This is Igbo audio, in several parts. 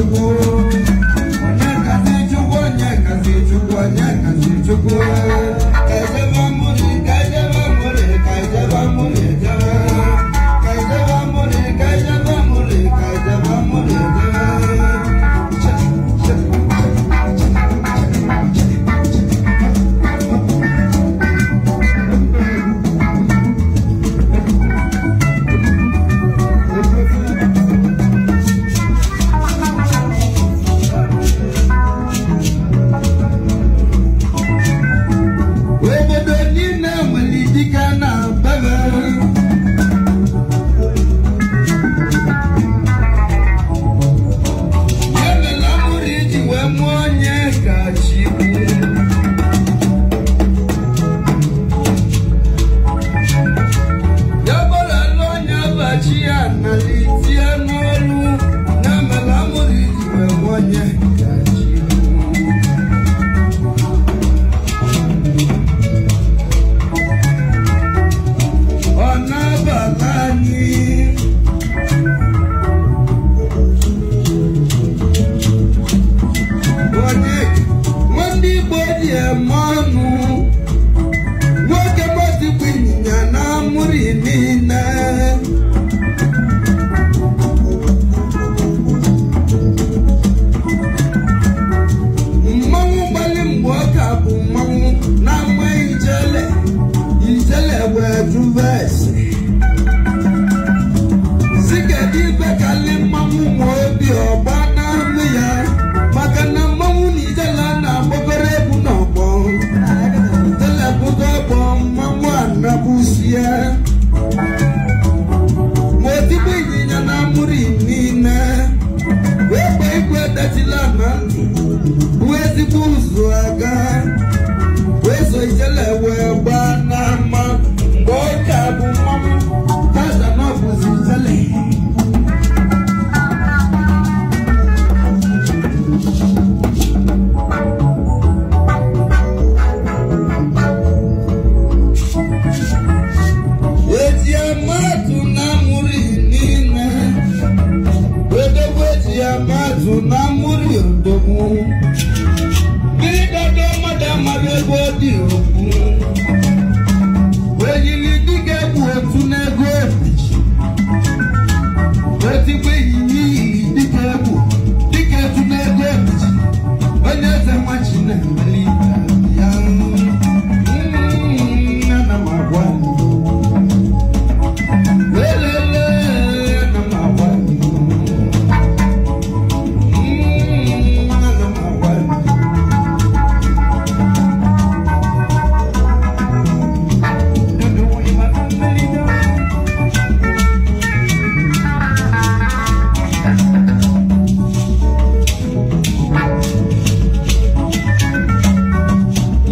Chukwu, onye kazi Chukwu, onye kazi Chukwu, onye kazi Chukwu. Kaijebe amụrụ, kaijebe amụrụ, kaijebe amụrụ ejebe. Kaijebe amụrụ, kaijebe amụrụ, kaijebe amụrụ ejebe. Obodo niile nwere dike na bebe. Ya mere amụrụ iji wee mụọ onye ka Chukwu. Ya bụrụ alụ onye abachi ya nalitie n'olu. Ya mere amụrụ iji wee mụọ onye ka Chukwu. Ọ na-abata anyị. Onye nwanne Igbo ji eme ọnụ, nwoke gbatikwu ịnyịnya na amụrị niile. Mmanwụ gbalị mgbe ọ ka bụ mmanwụ na-ama ijele, ijele wee jụba ese. Sikedu ibe kalị mmanwụ ma obi ọgba na-amụ ya, maka na mmanwụ na ijele a na-agbakọrọ egwu n'ọgbọ. Ijele pụta ọgbọ mmanwụ anabụsie. Ma otigbo ịnyịnya na amụrị niile, wee gbaa igwe datila na ndụ, bụ ezigbo ụzọ aga. Wee so ijele wee gbaa n'ama mgbe ọ ka bụ mmanwụ, tata na ọ bụzi ijele. Eji amatụ na amụrị niile, odogwu eji amatụ na amụrị odogwu. Mmiri dọdọ mmadụ amara ebe ọ dị okwu. Ejiri dike egwu otu n'ego ebichi. Etigbo ịnyịnya iyi dike egwu, dike etu n'ego ebichi. Onye eze nwa Chinemere ibe ya. Ana m agwa gị. Lelele, ana m agwa gị. Ana m agwa gị.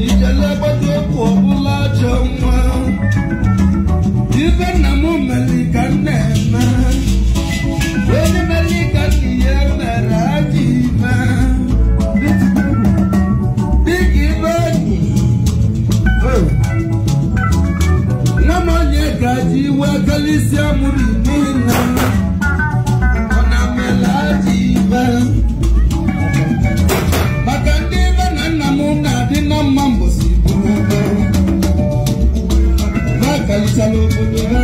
Ijele gbado okwu ọbụla ajọ nwa. Ife nna m mere ka m na-eme. Onye mere ka nna ya mere ajọ ife. Dịka ibe enyi. Nwa m onye gaji iwe kalịsịa mụrụ niile. Ọ na mere ajọ ife. Maka ndị ibe na nna m na-adị na mma mbọsị buru ebe. Ha kalisala obodo ha.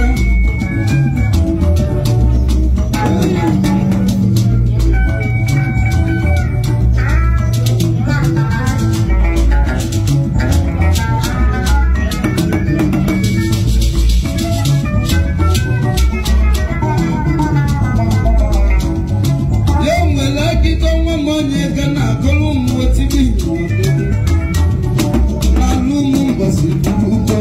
Ya nwere akụkọ nwa m onye ga na-akọrọ ụmụ otibi n'ala ụmụ mbọsị buru ugbo.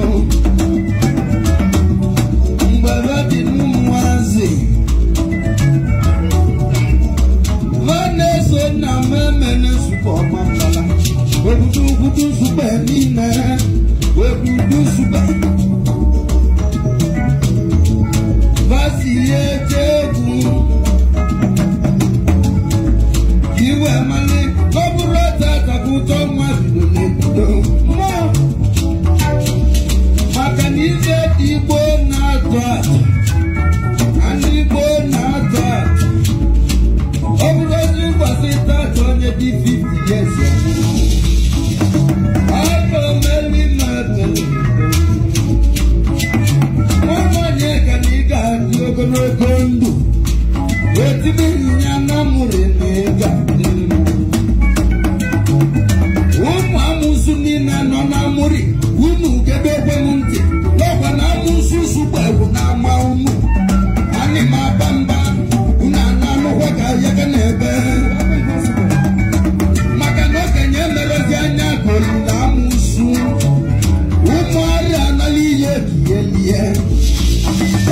ya.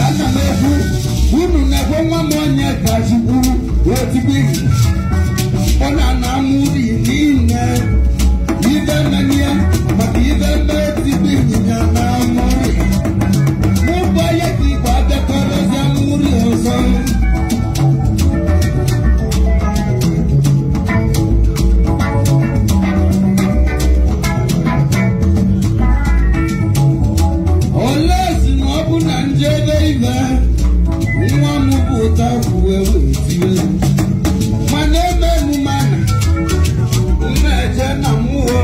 Ana m ekwu unu na-ekwe nwa m onye ka Chukwu otigbu ọ na-ana amụri niile ibe menye maka ibe metigbu ịnyịnya na amụri mụ ya ka Igbo abịakọrọzi amụri ọzọ. Nwa m bụ ụta kwuwe wee mana eme emume na-eje na mmụọ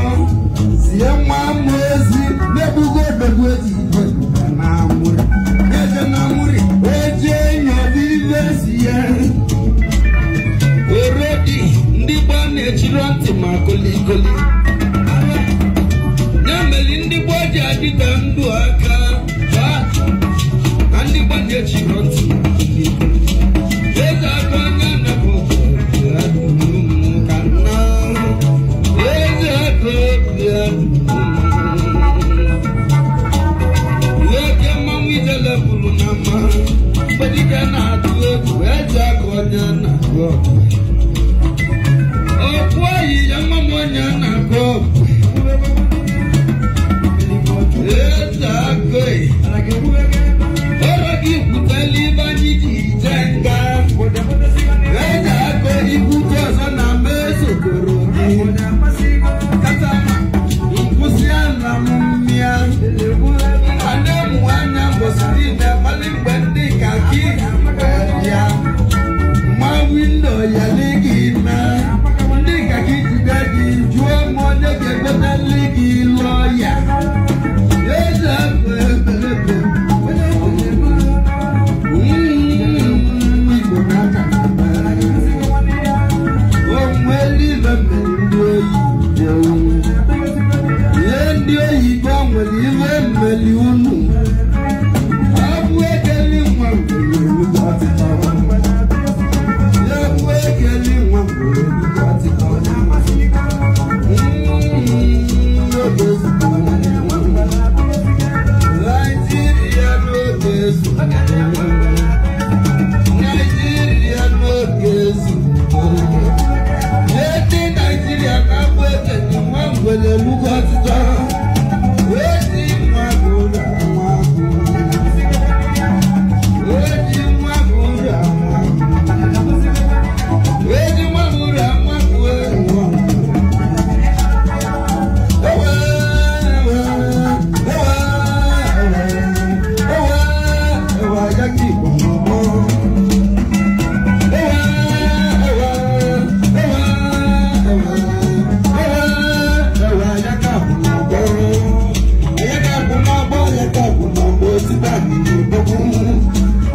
zie nwa m ezi na-ebugo odogwu eji igwe na amụrị eje na amụrị eje nyobe si ya orodi ndị gboo na-echiri ntị ma kolikoli ya mere ndị gboo ji adịte ndụ aka ndị gboo na-echiri ntị. Eze aka onye na-abụ ka nna eze aka obi oke mmanwụ ijele bụrụ na mma mgbedike na-atụ egwu eze aka onye na-agụ ọkụ oyi ya nwa m onye na-agụ ọgụ eze aka ọrụ gị kwutela ibe anyị ji ije nga eze aka ibute ọzọ na mba esokoro gị nkwụsị ala m mmịa nne mụ anya mbọsị niile mali mgbe ndị ka gị bịa ma windo ya gị ime ndị ka gị jide gị jụọ m onye ga-egoteli gị lụọ ya eze aka ebelebe. Ndị oyibo nwere ihe mmeli unu abụ ekeli nwa ya bụ ekeli nwa Naijiria n'oge ezu Naijiria n'oge ezu ndị Naijiria na-abụ ekeli nwa ngwere elugo ọtụtụ.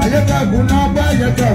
Ayaka